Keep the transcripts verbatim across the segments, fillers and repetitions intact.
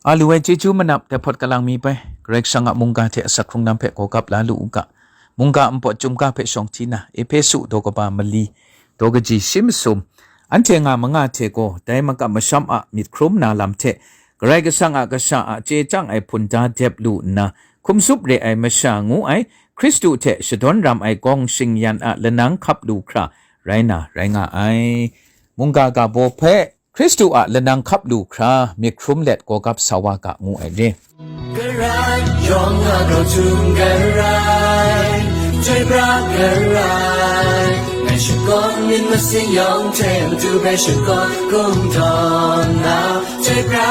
A lu ai chyeju manap dai hpawt kalang mi bai, Karai Kasang a mungga hte asak hkrung lam hpe gawgap la lu u ga. Mungga npawt chyum ga hpe shawng hti na, Ehpesu daw kaba mali, daw kaji shi masum, anhte nga manga hte gaw dai makam masham a myit hkrum na lam hte, Karai Kasang a kasha a chye chyang ai hpun da dep lu nna, hkum zup re ai masha ngu ai Hkristu hte shadawn ram ai gawng shingyan a lanang hkap lu hkra rai na rai nga ai. Mungga ga baw hpe, Hkristu a lanang hkap lu hkra myit hkrum let gawgap sa wa ga ngu ai re. Karai, yawng a grau htum karai, chyoi pra karai, ngai shakawn myit masin yawng hte matu hpe shakawn kungdawn na, chyoi pra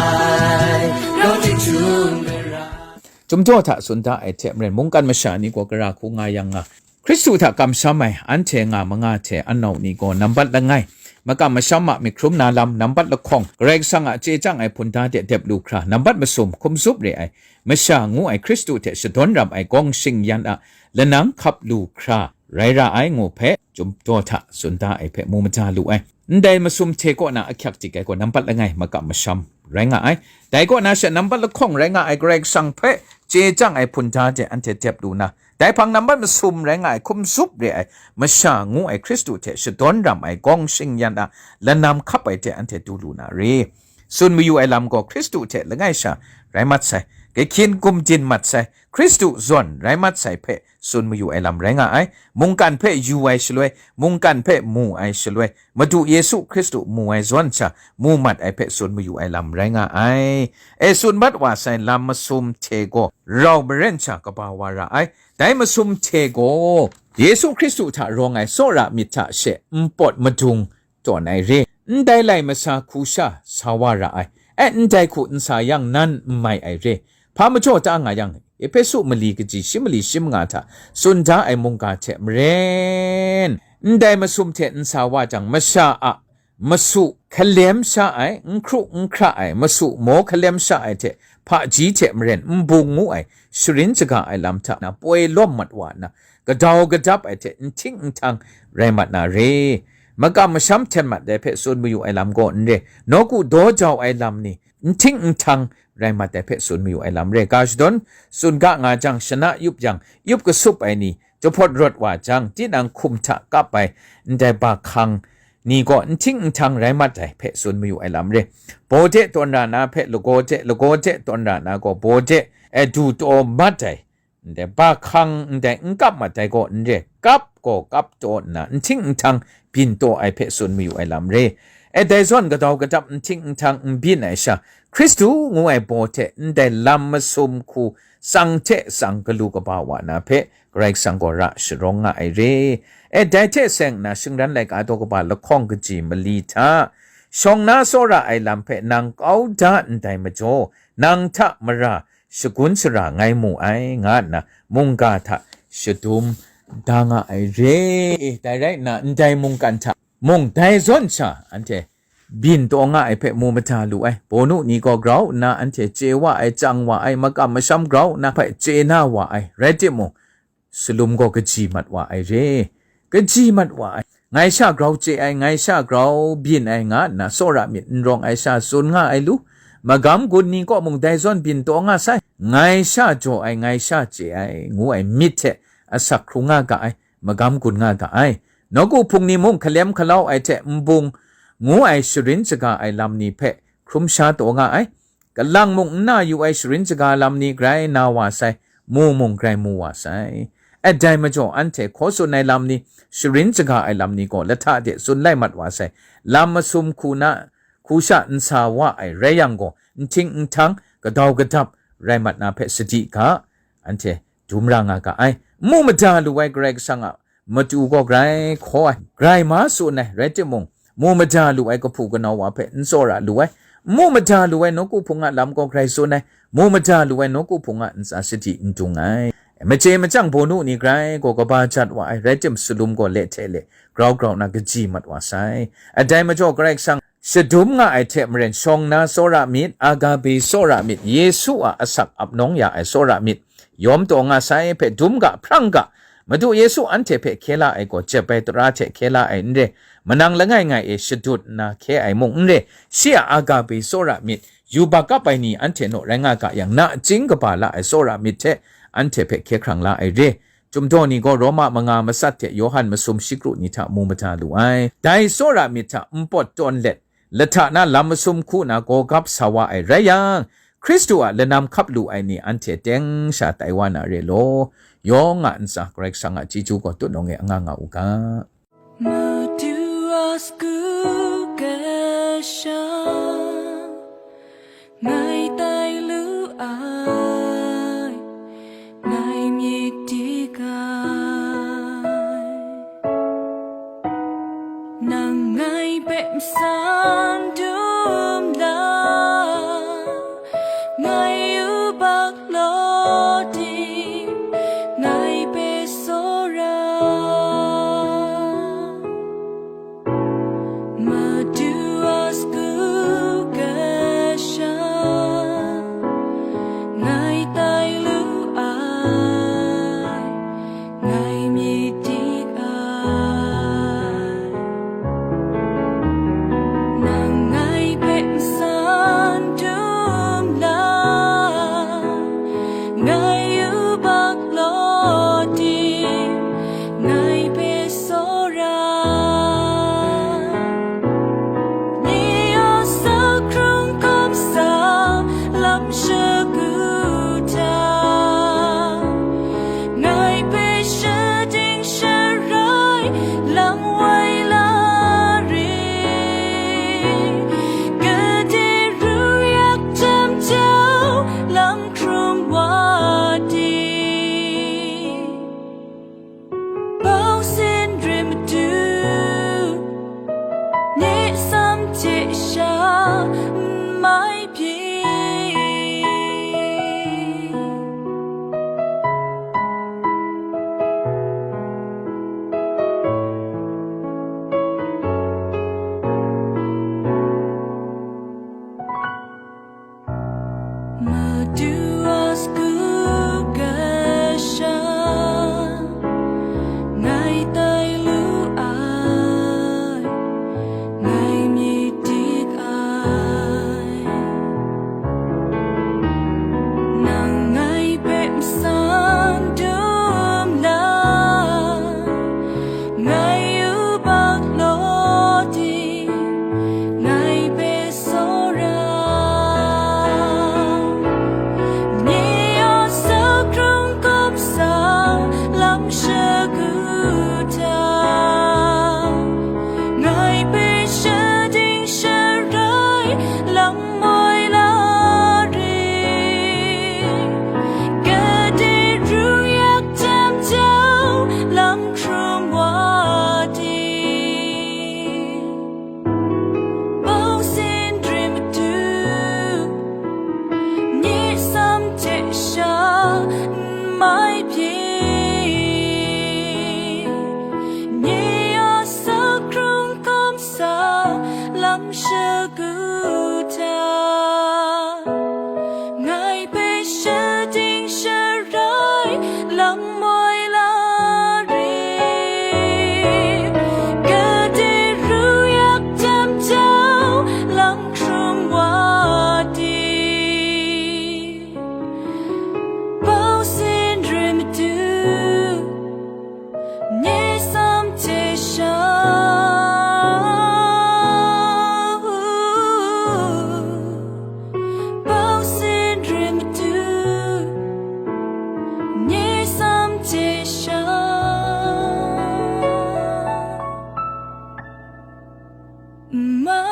ai, grau ting htum karai. Chyum daw hta tsun da ai hte maren, mungkan masha ni gaw gara hku nga yang nga, Hkristu hta kamsham ai anhte nga manga hte anau ni gaw nambat langai, makam masham a myit hkrum na lam, nambat lahkawng, Karai Kasang a chye chyang ai hpun da de dep lu hkra, nambat masum, hkum zup re ai, masha ngu ai Hkristu hte shadawn ram ai gawng shingyan a lanang hkap lu hkra rai ra ai ngu hpe, chyum daw hta tsun da ai hpe mu mada lu ai. Ndai masum hte kaw na ahkyak dik ai gaw nambat langai, makam masham rai nga ai. Dai kaw na sha nambat lahkawng rai nga ai Karai Kasang hpe chye chyang ai hpun da de anhte dep lu na, dai hpang nambat masum rai nga ai hkum zup re ai masha ngu ai Hkristu hte shadawn ram ai gawng shingyan a lanam hkap ai hte anhte du lu na re. Tsun mayu ai lam gaw Hkristu hte langai sha rai mat sai, gahkyin gumdin mat sai, Hkristu zawn rai mat sai hpe tsun mayu ai lam rai nga ai. Mungkan hpe yu ai shaloi, mungkan hpe mu ai shaloi, Madu Yesu Hkristu mu ai zawn sha, mu mat ai hpe tsun mayu ai lam rai nga ai. E tsun mat wa sai lam masum hte gaw rau maren sha kaba wa ra ai. Dai masum hte gaw Yesu Hkristu hta rawng ai tsawra myit hta she npawt madung tawn ai re. Ndai lai masa hku sha sa wa ra ai. E ndai hku n sa yang nan n mai ai re. Hpa majaw ta nga yang, Ehpesu mali kaji shi mali shi manga hta tsun da ai mungga hte maren, ndai masum hte n sa wa jang, masha a masu hkalem sha ai, n hkru n hkra ai, masu maw hkalem sha ai hte, hpaji hte maren n bung ngu ai, sharin shaga ai lam hta na poi lawm mat wa nna, gadau gadap ai hte, n hting n htang rai mat na re. Makam masham hten mat ai hpe tsun mayu ai lam gaw n re, nawku daw jau ai lam ni, n hting n htang rai mat ai hpe tsun mayu ai lam re. Ga shadawn tsun ga nga jang, shana yup yang, yup kasup ai ni, jahpawt rawt wa jang, tinang hkum hta kap ai, ndai ba hkang ni gaw n hting n htang rai mat ai hpe tsun mayu ai lam re. Baw de tawn ra na hpe lagaw de, lagaw de tawn ra na gaw baw de, e, du taw mat ai, ndai ba hkang ndai n kap mat ai gaw n re, kap gaw kap taw nna, n hting n htang byin taw ai hpe tsun mayu ai lam re. E, dai zawn gadau gadap n hting n htang n byin ai sha, Hkristu ngu ai baw hte ndai lam masum hku tsang hte tsang galu kaba wa na hpe, Karai Kasang gaw ra sharawng nga ai re. E, dai hte seng nna, shingran laika daw kaba lahkawng kaji mali hta, shawng na tsawra ai lam hpe nang kau da ndai majaw, nang hta mara shagun shara ngai mu ai, nga nna mungga hta shadum da nga ai re. Dai rai nna, ndai mungkan hta mung dai zawn sha anhte byin taw nga ai hpe mu mada lu ai. Bawnu ni gaw grau nna anhte chye wa ai, chyang wa ai, makam masham grau nna hpe chye na wa ai, rai timung, salum gaw kaji mat wa ai re. Kaji mat wa ai. Ngai sha grau chye ai, ngai sha grau byin ai, nga nna tsawra myit n rawng ai sha tsun nga ai lu, magam gun ni kaw mung dai zawn byin taw nga sai. Ngai sha jaw ai, ngai sha chye ai, ngu ai myit hte asak hkrung nga ga ai, magam gun nga ga ai. Nawku hpung ni mung hkalem hkalau ai hte nbung ngu ai sharin shaga ai lam ni hpe hkrum sha taw nga ai. Kalang mung n na yu ai sharin shaga lam ni grai na wa sai, mu mung grai mu wa sai. At dai majaw, anhte hkaw tsun ai lam ni, sharin shaga ai lam ni gaw lahta de tsun lai mat wa sai. Lam masum hku na, hku sha n sa wa ai rai yang gaw, n hting n htang, gadau gadap rai mat na hpe sadi ga, anhte dum ra nga ga ai. N mu mada lu ai Karai Kasang a matu gaw grai hkaw ai, grai ma tsun ai, rai timung, mu mada lu ai kahpu kanau wa hpe n tsawra lu ai, n mu mada lu ai nawku hpung a lam gaw grai tsun ai, mu mada lu ai nawku hpung a ntsa sadi n dung ai. Machye machyang bawnu ni grai gaw kaba jat wa ai, rai tim, salum gaw le hte le grau grau na kaji mat wa sai. Adai majaw Karai Kasang shadum nga ai hte maren, shawng na tsawra myit, agape tsawra myit, Yesu a asak ap nawng ya ai tsawra myit, yawm taw nga sai hpe dum ga, hprang ga, Madu Yesu anhte hpe hkye la ai gaw, jep ai tara hte hkye la ai n re, manang langai ngai e shadut nna hkye ai mung n re, shi a agape tsawra myit, yubak kap ai ni anhte naw rai nga ga yang, nachying kaba la ai tsawra myit hte anhte hpe hkye hkrang la ai re. Chyum daw ni gaw Roma manga matsat hte Yawhan masum shikru ni hta mu mada lu ai. Dai tsawra myit hta npawt tawn let, lahta na lam masum hku na gawgap sa wa ai rai yang, Hkristu a lanam hkap lu ai ni anhte teng sha tai wa na re law, yawng a ntsa Karai Kasang a chyeju gaw tutnawng e anga nga u ga. Madu a sagu kasha, ngai tai lu ai, ngai myit dik ai. Nang ngai hpe masan dum la, ngai yubak law di, ngai hpe tsawra. Madu a sagu kasha, ngai tai lu ai, ngai myit dik ai. Nang ngai hpe masan dum la, ngai yubak law di, ngai hpe tsawra. Ni a sakrung hkawm sa lam shagu hta, ngai hpe shading sharai lang wai la ri, gade ru yak jam jau lam hkrum wa di. Bau sin rim matu, nye sam hte sha n mai pyi. Madu a sagu kasha, ngai tai lu ai, ngai myit dik ai. Nang ngai hpe masan dum la, ngai yubak law di, ngai hpe tsawra. Nye a sakrung hkawm sa lam shagu hta, ngai hpe shading sharai lang moi la ri, gade ru yak jam jau lam hkrum wa di. Bau sin rim matu, nye sam hte sha n mai pyi. Nye a sakrung hkawm sa lam shagu hta, ngai hpe shading sharai lang moi la ri, gade ru yak jam jau lam hkrum wa di. Bau sin rim matu, nye sam hte sha, bau sin rim matu, nye sam hte sha. N mai